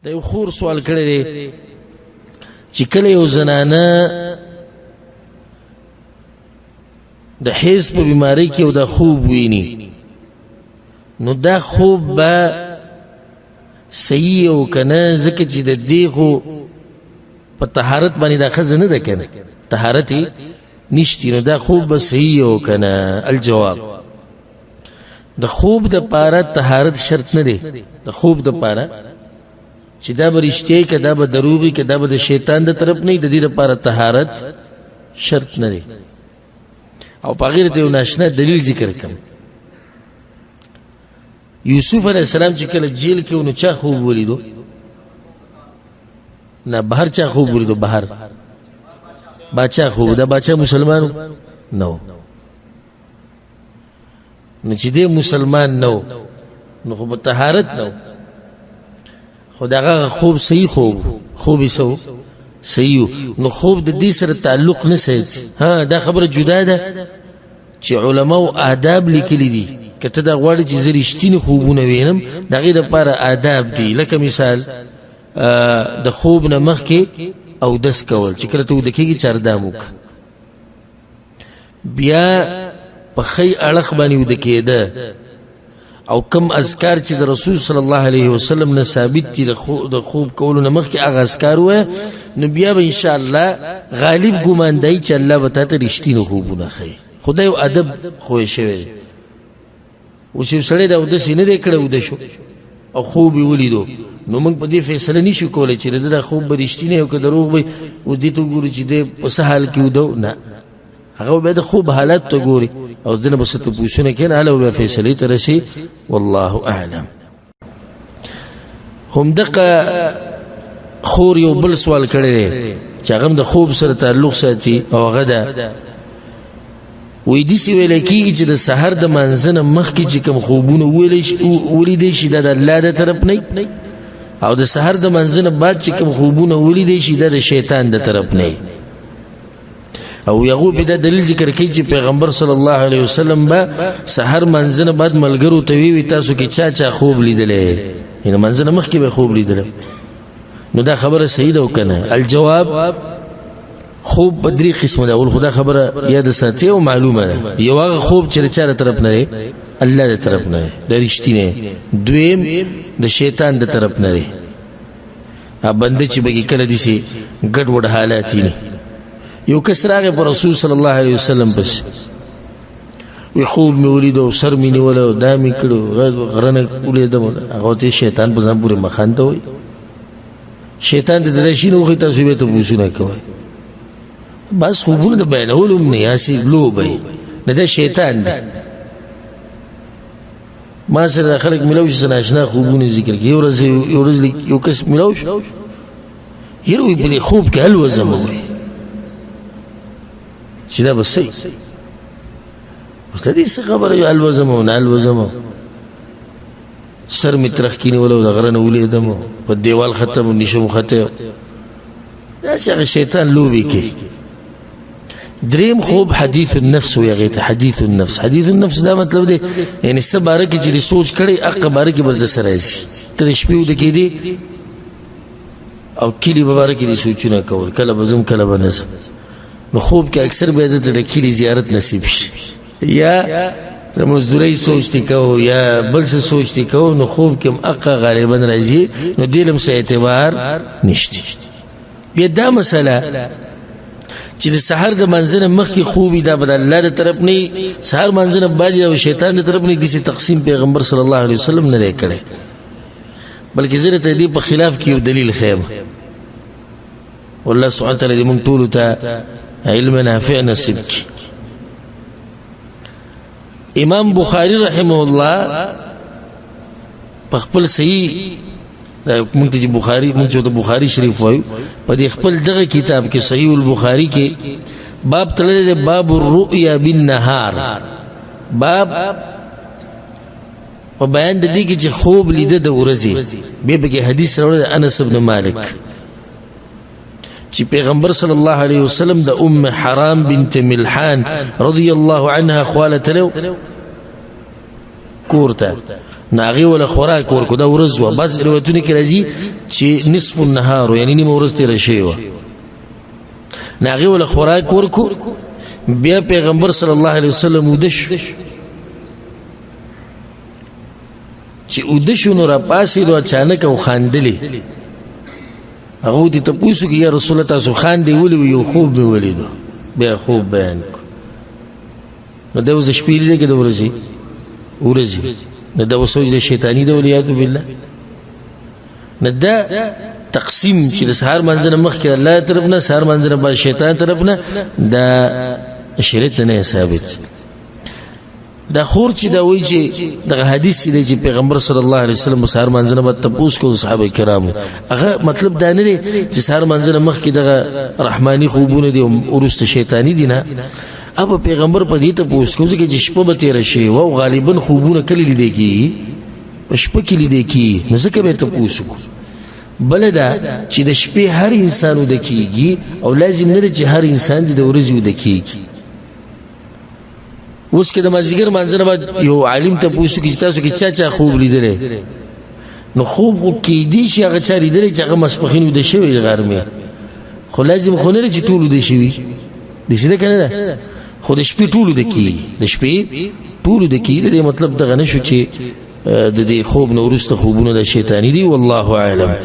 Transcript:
د یو خور سوال کړی دی چې کله یو زنانه د حیض په بیماری کې او د خوب ویني، نو دا خوب به صحیح او کنه؟ ځکه چې د دې خو په طهارت باندې دا ښځه نه ده کنه، طهارت یې نشتی، نو دا خوب به صحیح او کنه؟ الجواب، د خوب د پاره طهارت شرط نه دی. د خوب د پاره چې دا به رښتیا که دا به دروغي که دا به د شیطان د طرف نه، د دې لپاره طهارت شرط نه دی. او په غیر ته یو ناشنا دلیل ذکر کوم. یوسف علیه السلام چې کله جیل کې نو چا خوب ولیدو؟ نه، بهر چا خوب ولیدو؟ بهر باچا خوب. دا باچا مسلمانو نو، نو چې دی مسلمان نو، نو خو په طهارت نو، خو دغه خوب صحیح خوب، خوب یې سو صحیح، نو خوب د دې سره تعلق نه ساتي. ها، دا خبره جدا ده چې علماو آداب لیکلي دي، که ته دا غواړې چې زه رښتیني خوبونه وینم، د هغې دپاره آداب دي. لکه مثال د خوب نه مخکې اودس کول، چې کله ته ویده کېږي چاردام وکړه، بیا په ښی اړخ باندې ویده کېده، او کم اذکار چې د رسول صلی الله علیه وسلم نه ثابت دي د خوب کولو نه مخکې هغه اذکار ووایه، نو بیا به انشاءالله غالب ګمان دی چې الله به تا ته رښتیني خوبونه ښیي. خو دا یو ادب ښوی شوی دی. اوس یو سړی د اودس یې نه دی کړی، اوده شو او خوب یې ولیدو، نو موږ په دې فیصله نشو کولی چې د ده دا خوب به رښتینی او که دروغ وي. اوس دې ته وګورو چې دی په څه حال کې ویده، نه، هغه به د خوب حالت ته ګوري او دنه به څه تپوسونه کوي، هله به فیصلې ته رسي. والله اعلم. هم دغه خور یو بل سوال کړی دی چې هغه هم د خوب سره تعلق ساتي، او هغه ده وایي داسې ویل کېږي چې د سحر د مانځه نه مخکې چې کوم خوبونه ولیدی شي دا د الله د طرف نه، او د سحر د مانځه نه بعد چې کوم خوبونه ولیدی شي دا د شیطان د طرف نه. او یغو په دا دلیل ذکر کوي چې پیغمبر صلی الله علیه وسلم به سحر منځنه بعد ملګرو ته وی تاسو کې چا چا خوب لیدلې، یعنی منځنه مخکې به خوب لیدل، نو دا خبره صحیح ده او کنه؟ الجواب، خوب په درې قسمه ده. اول خدا خبره یاد ساتي او معلومه ده، یو هغه خوب چې چا طرف نه دی، الله د طرف نه دی، د رښتینی. دویم د شیطان د طرف نه دی، بنده چې بګی کله دي سي ګډوډ حالات نه. یو کس راغی پر رسول صلی الله علیه وسلم پس وی خوب مې ولید او سر مې نیولی او دا مې کړو غره نه ولیدم. هغه ته شیطان په ځان پورې مخانده وایي، شیطان ته د شي نه وښیي، تاسو بیا تپوسونه کوئ. بس خوبونه د بیانولو هم نه، هسې لوبه وي، نه دا شیطان دی. ما سره دا خلک ملاو شي، څه ناشنا خوبونه ذکر کوي. یو ورځ یو ورځ یو کس ملاو شو، یره وایي په دې خوب کې الوزم، وایي چې دا به صحیح. اوس د دې څه خبره یو الوزم او نه الوزم، سر مې ترخ کې نیولی او د غره نه ولیدم، په دیوال ختم نشم ختی، داسې هغه شیطان لوبې کوي. دریم خوب حدیث النفس وي، هغې ته حدیث النفس. حدیث النفس دا مطلب دی یعنی څه باره کې چې سوچ کړی هغه باره کې به درسره راځي. ته د شپې ویده کېدې او کلي په باره کې دې سوچونه کول، کله به ځم کله به نه ځم، نو خوب کې اکثر به درته د کلي زیارت نصیب شي، یا د مزدورۍ سوچ دې کوو یا بل څه سوچ دې کوو، نو خوب کې هم هغه غالبا راځي، نو دې له هم څه اعتبار نشته. بیا دا مسله چې د سحر د منځنه مخکې خوب دا به د الله د طرف نه، سحر منځنه بعد د شیطان د طرف نه، داسې تقسیم پیغمبر صلی الله علیه وسلم نه دی کړی، بلکې زه درته دې په خلاف کې یو دلیل ښیم. والله سبحانه وتعالی دې موږ ټولو ته علم نافع نصیب کړي. امام بخاری رحمه الله په خپل صحیح، مونږ ته چې بخاری، مونږ چې ته بخاری شریف وایو، په دې خپل دغه کتاب کې صحیح البخاری کې باب تړلی دی، باب الرؤیا بالنهار، باب په بیان د دې کې چې خوب لیده د ورځې. بیا پکې حدیث راوړی د انس بن مالک چې پیغمبر صلی الله علیه وسلم د ام حرام بنت ملحان رضی الله عنها خواله تلو کور ته، نو هغې وله خوراک ورکړو. دا ورځ وه. بعضې روایتونو کې راځي چې نصف النهار، یعنې نیمه ورځ تېره شوې وه. نو هغې وله خوراک ورکړو. بیا پیغمبر صلی الله علیه وسلم وده شو. چې وده شو نو راپاڅېدو اچانک او خاندلې. هغه دې تپوس وکړي، یا رسول الله تاسو خاندې ولې؟ یو خوب مې ولیدو. بیا خوب بیان کړو. نو دا اوس د شپې لیده که د ورځې؟ ورځې. نو دا اوس د شیطاني دی، والعیاذ بالله. نو دا تقسیم چې د سهار منځنه مخکې الله طرف نه، سهار منځنه بعد شیطان طرف نه، دا شریعت نه ثابت. دا خور چې دا وایي چې دغه حدیث دی چې پیغمبر صلی الله علیه وسلم سهار منځنه بعد تپوس کو صحابه کرامو، هغه مطلب دا نه دی چې سهار منځنه مخکې دغه رحماني خوبونه دي او وروسته شیطاني دي. نه، اب پیغمبر په دې تپوس کو ځکه چې شپه به تېره شي او غالبا خوبونه کله لیدل کېږي؟ په شپه کې لیدل کېږي، نو ځکه به یې تپوس وکړو. بله دا چې د شپې هر انسان وده کېږي او لازم نه ده چې هر انسان دې د ورځې وده کېږي. اوس که د مازدیګر مانځه نه بعد یو عالم ته پوه شو چې تاسو کې چا چا خوب لیدلی، نو خوب خو کیدی شي هغه چا لیدلی چې هغه ماسپښین ویده شوی دی غرمې، خو لازم خو نه دی چې ټول ویده شوي. داسې ده که نه ده؟ خو د شپې ټول ویده کېږي، د شپې ټول ویده کېږي. د دې مطلب دغه نه شو چې د دې خوب نه وروسته خوبونه د شیطاني دي. والله اعلم.